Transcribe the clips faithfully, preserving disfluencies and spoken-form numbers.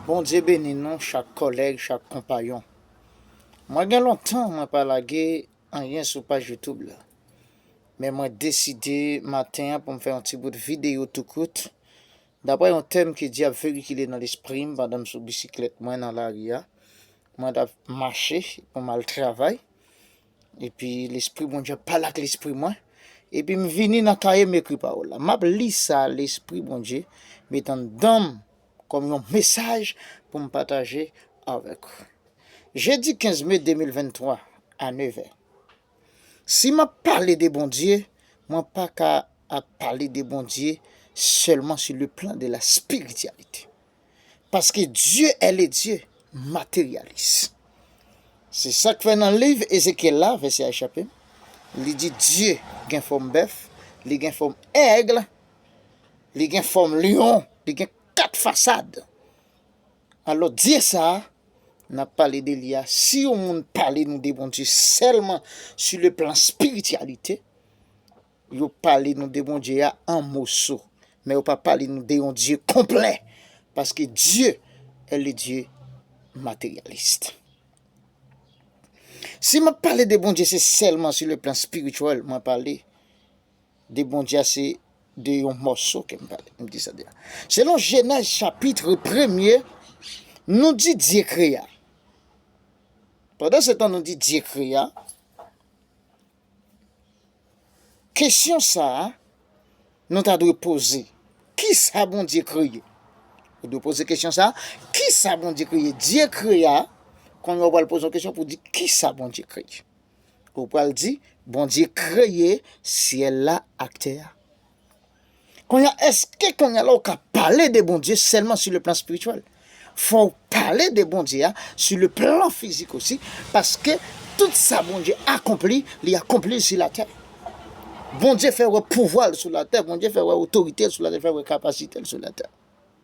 Bondye beni nou, chak kòlèg, chak konpayon. Mwen gen lontan mwen pa lage anyen sou paj YouTube la. Men mwen deside maten an pou m fè yon ti bout videyo tou kout. Daprè yon tèm ke Dye ap veikile nan lespri m pandan m sou bisiklèt mwen nan lari a. Mwen t ap mache pou m al travay. Epi Lespri Bondye ap pale ak lespri mwen. Epi m vini nan kaye m ekri pawòl la. M ap li sa Lespri Bondye met anndan m kòm yon mesaj pou m pataje avèk ou. Jedi kenz me de mil venntwa a nevè. Si m ap pale de Bondye, mwen pa ka ap pale de Bondye sèlman sur le plan de la spiritualité. Paske Dieu est le Dieu matérialiste. Se sa k fè nan liv Ezekyèl la, vèsè a chape, li di Dye gen fòm bèf, li gen fòm èg, li gen fòm lyon, li gen kat fasad. Alò, Dye sa a, n ap pale de li a, si yon moun pale nou de Bondye sèlman sur le plan spiritualité, yo pale nou de Bondye a an moso, men yo pa pale nou de yon Dye konplè, paske Dieu est le Dieu matérialiste. Si m ap pale de Bondye, se sèlman sur le plan spirituel mwen pale de Bondye a, se de yon mòso ke m pale. M di sa deja. Selon Jenèz chapit premye, nou di Dye kreye a. Pandan se tan nou di Dye kreye a, kesyon sa a, nou ta dwe poze. Kisa Bondye kreye? Ou dwe poze kesyon sa a. Kisa Bondye kreye? Dye kreye a, kounye a w pral poze yon kesyon pou di kisa Bondye kreye. Ou pral di, Bondye kreye syèl la ak tè a. Kounye a, èske kounye a la ou ka pale de Bondye sèlman sur le plan spirituel? Fò w pale de Bondye a sur le plan fizik osi, paske tout sa Bondye akonpli, li akonpli l sou latè. Bondye fè wè pouvwa l sou latè, Bondye fè wè otorite l sou latè, fè wè kapasite l sou latè.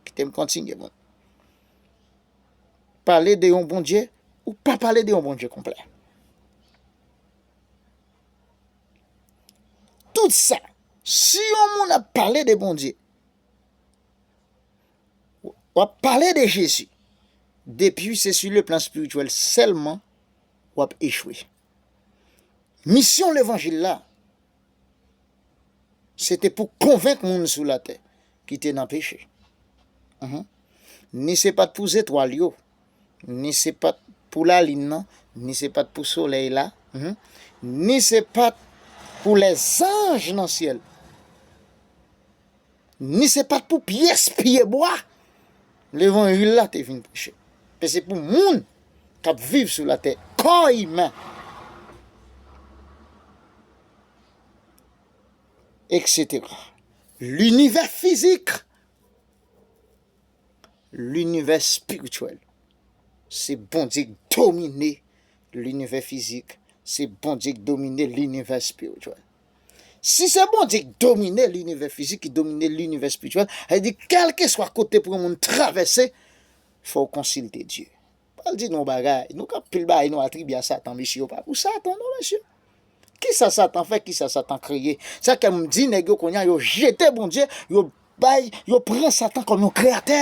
Kite m kontinye, bon. Pale de yon Bondye, ou pa pale de yon Bondye konplè. Tout sa, si yon moun ap pale de Bondye, w ap pale de Jezi, depi se sur le plan spirituel sèlman, w ap echwe. Misyon levanjil la, se te pou konvenk moun sou latè ki te nan peche. Mhm. Ni se pa t pou zetwal yo, ni se pa t pou lalin nan, ni se pa t pou solèy la, mhm, ni se pa t pou lèzanj nan syèl, ni se pa t pou pyès pyebwa levanjil la te vin preche. Men se pou moun k ap viv sou latè, kò imen, etsetera. Linivè fizik, linivè espirityèl. Se Bondye k domine linivè fizik, se Bondye k domine linivè espirityèl. Si se Bondye k domine linivè fizik, ki domine linivè espirityèl, sa vle di, kèlkeswa kote pou yon moun travèse, fò w konsilte Dye. Pral di nou yon bagay, nou k ap pil bagay nou atribye a Satan, mesye, yo pa pou Satan, non, mesye. Kisa Satan fè? Kisa Satan kreye? Sa k fè m di nèg yo kounye a, yo jete Bondye, yo bay, yo pran Satan kòm yon kreyatè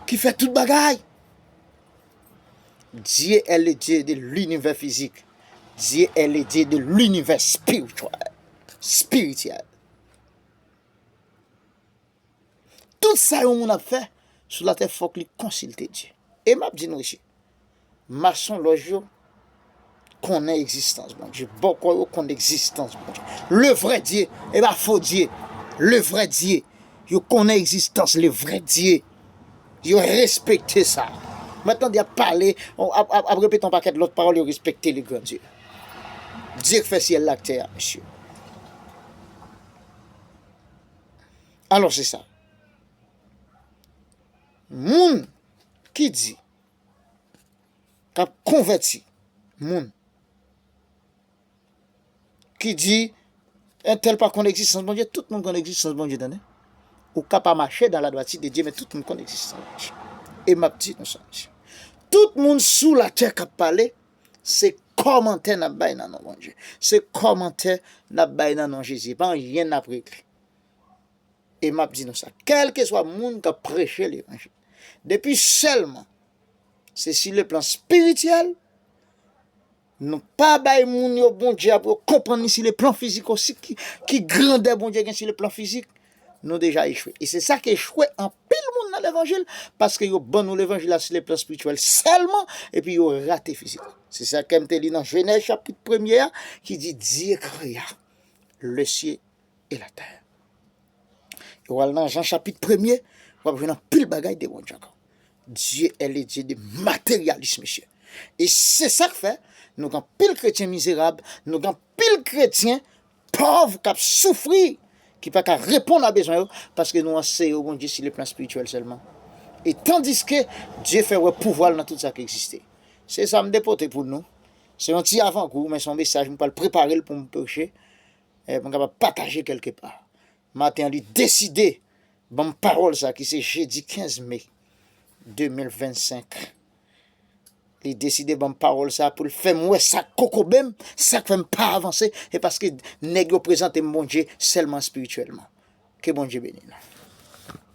ki fè tout bagay. Dieu est le Dieu de l'univers physique. Dieu est le Dieu de l'univers spirituel. Spirituel. Tout sa yon moun ap fè sou latè, fòk li konsilte Dye. E m ap di nou, mesye, masonlòj yo konnen egzistans Bondye. Bòkò yo konn egzistans Bondye. Le vrai Dieu, e pa fo Dye. Le vrai Dieu. Yo konnen egzistans le vrai Dieu. Yo respekte sa. Mwen tande ap pale, ap, ap, ap repete yon pakèt lòt pawòl, yo respekte le grand Dieu. Dye k fè syèl la ak tè a, mesye. Alò, se sa. Moun ki di, k ap konvèti moun, ki di, entèl pa konn egzistans Bondye, tout moun konn egzistans Bondye, tande. Ou ka pa mache dans la droiture de Dieu, men tout moun konn egzistans Bondye. E m ap di nou sa, mesye. Tout moun sou latè k ap pale, se kòmantè n ap bay nan non Bondye. Se kòmantè n ap bay nan non Jezi. E pa anyen n ap regle. E m ap di nou sa, kèlkeswa moun k ap preche levanjil, Depi sèlman se si le plan spirityèl, nou pa bay moun yo Bondye a pou yo konprann li si le plan fizik osi, ki, ki grandè Bondye gen si le plan fizik, nou deja echwe. E se sa ki echwe anpil moun nan levanjil, paske yo ban nou levanjil la si le plan spirityèl sèlman, epi yo rate fizik. Se sa ke m te li nan Jenèz chapit premye a, ki di, Dieu créa le ciel et la terre. E w al nan Jan chapit premye, w ap jwenn anpil bagay de Bondye ankò. Dieu est le Dieu de matérialisme, mesye. E se sa k fè nou gen anpil kretyen mizerab, nou gen anpil kretyen pòv k ap soufri, ki pa ka reponn a bezwen yo, paske nou anseye yo Bondye si le plan spirityèl sèlman. E tandiske Dye fè wè pouvwa l nan tout sa ki egziste. Se sa m te pote pou nou. Se yon ti avangou, men se yon mesaj m pral prepare l pou m preche, e, pou m kapab pataje kèlke pa. Maten an, li deside ban m pawòl sa ki se jedi kenz me de mil vennsenk. Li deside ban m pawòl sa pou l fè m wè sa k kokobe m, sa k fè m pa avanse, e paske nèg yo prezante m Bondye sèlman espirityèlman. Ke Bondye beni nou.